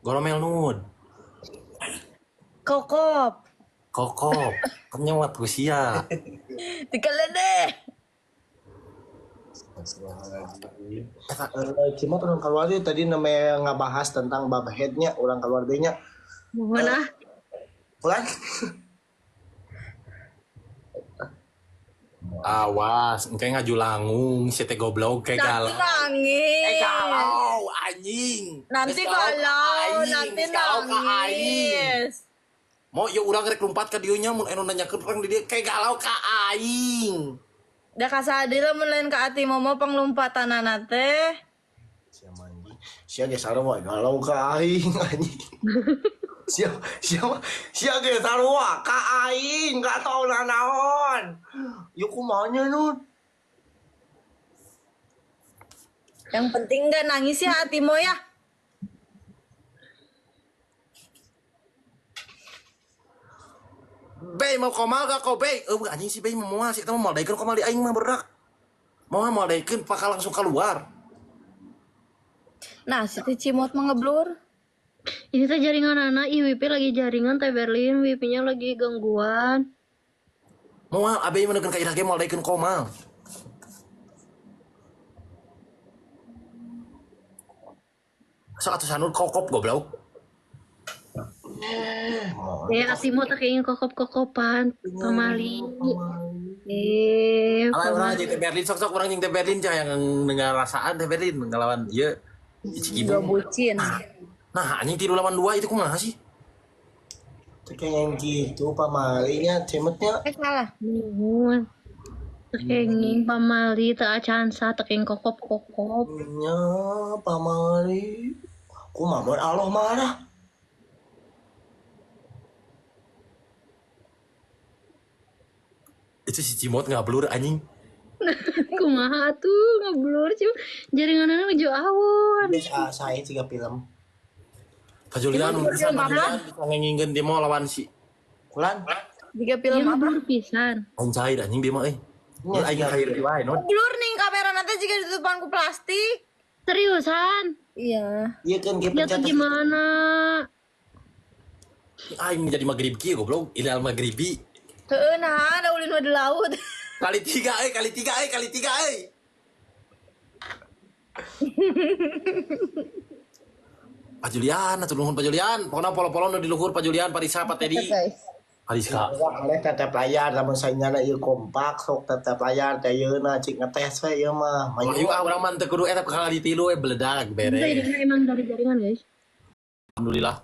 Goromel nud. Kokop. Kokop. Kenyawat ku sia. Dikelede. Cuma orang keluar dia tadi namanya ngabahas tentang bab headnya orang keluar nya. Mohon ah. Pulang. Awas, engke ngajulangung si teh goblok kayak Nanti galau. nangis. Galau anjing. Nanti Geus galau, aing, nanti geus galau ka aing. nangis. Mau ya urang rek lompat ka dieu nya mun anu nanyakeun urang di dieu kayak galau ka aing. Da kasadi lamun lain ka ati momo panglumpatanana teh. Sia anjing. Sia ge sarua galau ka aing anjing. Sia sia sia ge sarua ka aing gak tau nanaon. Yuk kumaha nya nun? Yang penting nggak nangis ya Atimo ya. Bey mau komal gak kau Bey? Eh anjing si Bey mau moal sih, eta mah moal daekeun komal di aing mah berak. Mau moal daekeun bakal langsung keluar. Nah, si teh Cimot mah ngeblur. Ini teh jaringan anak IWP lagi jaringan teh Berlin, WP-nya lagi gangguan. Moal abey mah neukeun ka ira ge moal daekeun komal. Sok atuh sanur kokop goblok. Ya Asimo teh kayaknya kokop-kokopan pamali. Alah urang Pamali. jeung teh Berlin sok-sok urang jeung teh Berlin cah yang ngarasaan teh Berlin ngelawan ieu Dua Cikibung. bucin. Nah, anjing tilu lawan dua itu kumaha sih? Teh kayak yang gitu pamalinya cemutnya. Eh salah. Nuhun. Teu kenging pamali teu acansa teu kenging kokop-kokop. Nya pamali. Kumaha mun Allah marah. Itu si Cimot ngablur anjing. Kumaha tuh ngeblur cum. Jaringan anak nuju awon. Bisa saya tiga film. Pak Julian bisa Pak Julian bisa ngengingkeun dia mau lawan si Kulan. Tiga Iya film apa? ngeblur pisan. Aing cair anjing dia mah euy. Iya, Aing cair di wae non. Blur nih kamera nanti jika ditutupan ku plastik. Seriusan? Iya. Iya kan ge Ya tuh pencet. gimana? Aing jadi maghrib kieu goblok, ilal maghribi. Heeh, nah ada ulin di laut. Kali tiga euy, kali tiga euy, kali tiga euy. Pak Julian, atuh nuhun Pak Julian. Pokona polo-polo nu di luhur Pak Julian, Pak Risa, Pak Teddy. Guys. Pak Risa. Oleh tetep layar lamun saingana ieu kompak sok tetep layar teh yeuna cik ngetes we ieu mah. Ayo ah urang mah teu kudu eta kali tilu we beledag Itu beres. jaringan emang dari jaringan guys. Alhamdulillah.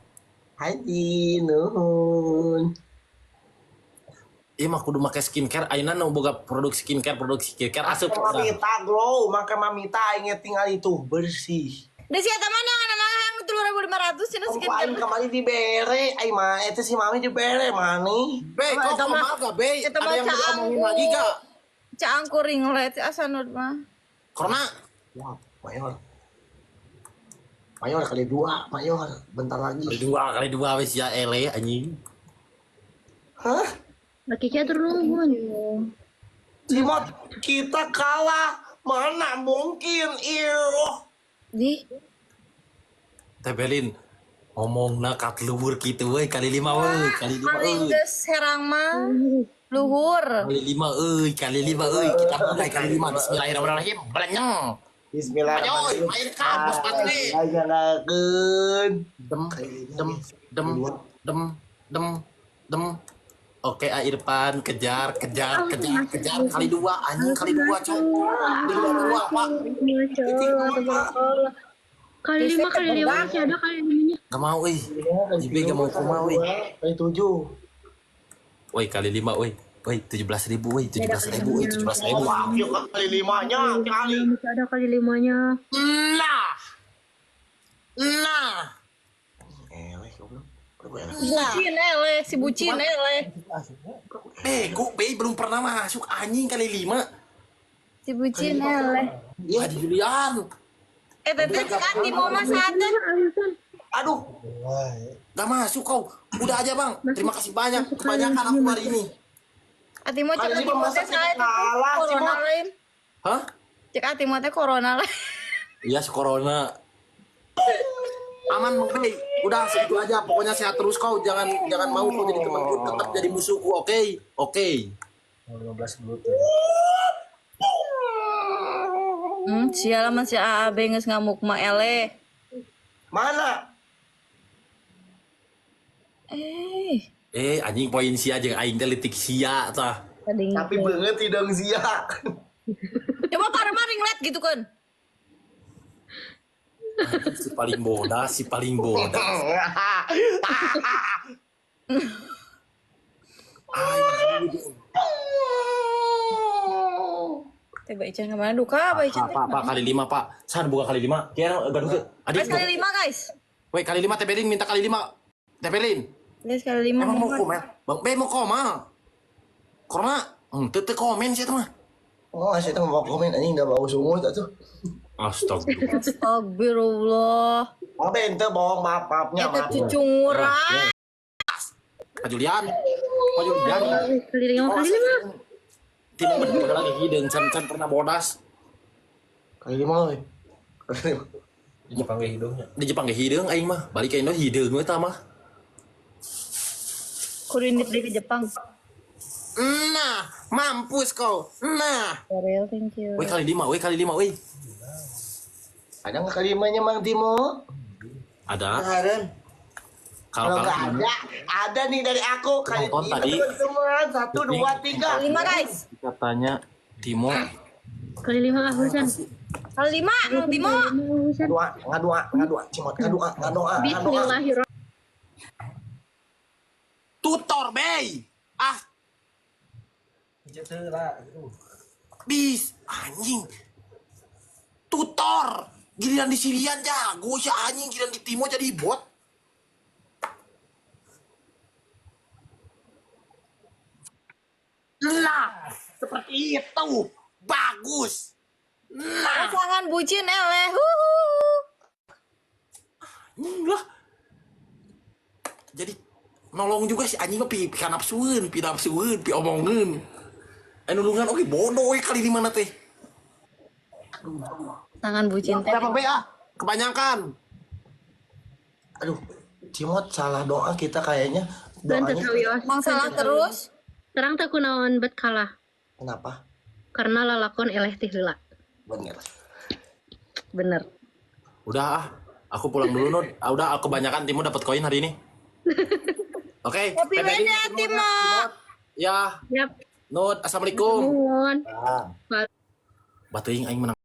Haji nuhun. Ieu mah kudu make skincare ayeuna nu boga produk skincare asup Mamita glow, maka mamita aing tinggal itu bersih. Di siapa mana yang anak yang 3.500 cina Kok skincare. aing kemari dibere, aing mah eta si mami dibere mani. Be, kok Eta mah- komal gak, Be? eta Ada mah yang mau diomongin caangku. lagi gak? Caangku ringlet si Asanur mah. Corona. Wah, mayor. Mayor kali dua, mayor. Bentar lagi. Kali dua wis ya ele anjing. Hah? Laki kia tur nuhun. Cimot, kita kalah. Mana mungkin, iyo. Di Teh Berlin ngomongna kat luhur kitu we kali lima we, kali lima paling euy. geus herang mah luhur. Kali lima euy, kali lima euy. Kita mulai kali lima. Bismillahirrahmanirrahim. Belenyeng. Bismillahirrahmanirrahim. Ayo, main kan, Bos Patri. Ayo, Dem dem dem dem dem dem. Oke, A Irfan, kejar, kejar, kejar, kejar. Kali dua, anjing kali dua, cok. Kali dua, dua, Pak. Kali lima kali lima masih ada kali limanya. Gak mau, euy. Ibe gak mau koma, euy. Kali tujuh. Woi, kali lima, woi. Woi, 17.000, woi, 17.000, woi, 17.000. Wah, yuk kali limanya, kali. Masih ada kali limanya. Nah. Nah. Eh, goblok. Bucin eleh, si bucin eleh. Bego, Be belum pernah masuk anjing kali lima. Si bucin eleh. Haji Julian. Eh teteh cek ati mau mah sate. Aduh. Gak masuk kau. Udah aja, Bang. Terima kasih banyak. Kebanyakan aku hari ini. Ati mau cek Kali ati lima mau masa teh saya kita kalah, corona Cimot. lain. Hah? Cek ati mau teh corona lain. Iya, si corona. Aman Bang Bey. Udah segitu aja. Pokoknya sehat terus kau. Jangan jangan mau kau jadi temanku, tetap jadi musuhku. Oke? Oke. 15 dulu tuh. Sial mah si AAB geus ngamuk mah eleh. Mana? Eh, Eh, anjing poin sia jeung aing teh leutik sia tah. tadi Tapi banget hidung sia. Coba karma ringlet gitu kan. Anjing, si paling bodas, si paling bodas. Anjing. Coba Ican kemana duka, apa Ican? Pak, Pak, Pak, kali lima, Pak. San buka kali lima. Kira gaduh tuh. Adik, Guys, kali lima guys. Weh, kali lima Tebelin minta kali lima. Tebelin. Guys, kali lima. Emang mau komen? Bang B mau koma. Karena teu teu komen sih mah. Oh, saya tuh mau komen anjing udah bau sungut atuh. Astagfirullah. Astagfirullah. Maaf ente bohong, maaf, maafnya, Eta maaf. cucunguran. Pak Julian. Pak Julian. Kali lima kali lima. Tidak bener lagi hideung can can pernah bodas. Kali lima euy. Kali lima. Di Jepang ge hidungnya. Di Jepang ge hideung aing mah. Balik ke Indo hideung we tah mah. Kudu indit deui ke Jepang. Nah, mampus kau. Nah. Ariel, thank you. Weh kali lima, weh kali lima, weh. Ada nggak kali limanya Mang Timo? Ada. Kemarin. Kalau Kalau nggak kalau ada, ada nih dari aku. Kali Nonton lima tadi. teman-teman. Satu, dua, tiga. Kali lima guys. katanya Timo Kali lima ah Husan. Kali lima, Mang Timo. Husan. Ngadua, ngadua, ngadua, cimot, ngadua, ngadua, ngadua. Bismillahirrahmanirrahim. tutor bay. Ah, Itu lah. bis anjing. Tutor. Giliran di Sirian jago si anjing, giliran di Timo jadi bot. Nah, seperti itu. Bagus. Nah, Pasangan bucin eleh. Huhu. anjing lah. Jadi nolong juga si anjing mah pi pi nafsueun, pi nafsueun, pi omongeun. Eh nulungan oke bodoh we kali di mana teh. Pasangan bucin teh. Siapa ah? Kebanyakan. Aduh, Cimot salah doa kita kayaknya. Dan Doanya teu Emang salah terus. Terang teu kunaon bet kalah kenapa? karena lalakon eleh teh heula. Bener. Bener. Udah ah, aku pulang dulu Nur. Ah, udah aku kebanyakan Timo dapat koin hari ini. Oke. Happy Teh Belin, birthday, Timo. Ya, Yap. Nur, assalamualaikum. Nuhun. Ah. Batuing aing menang.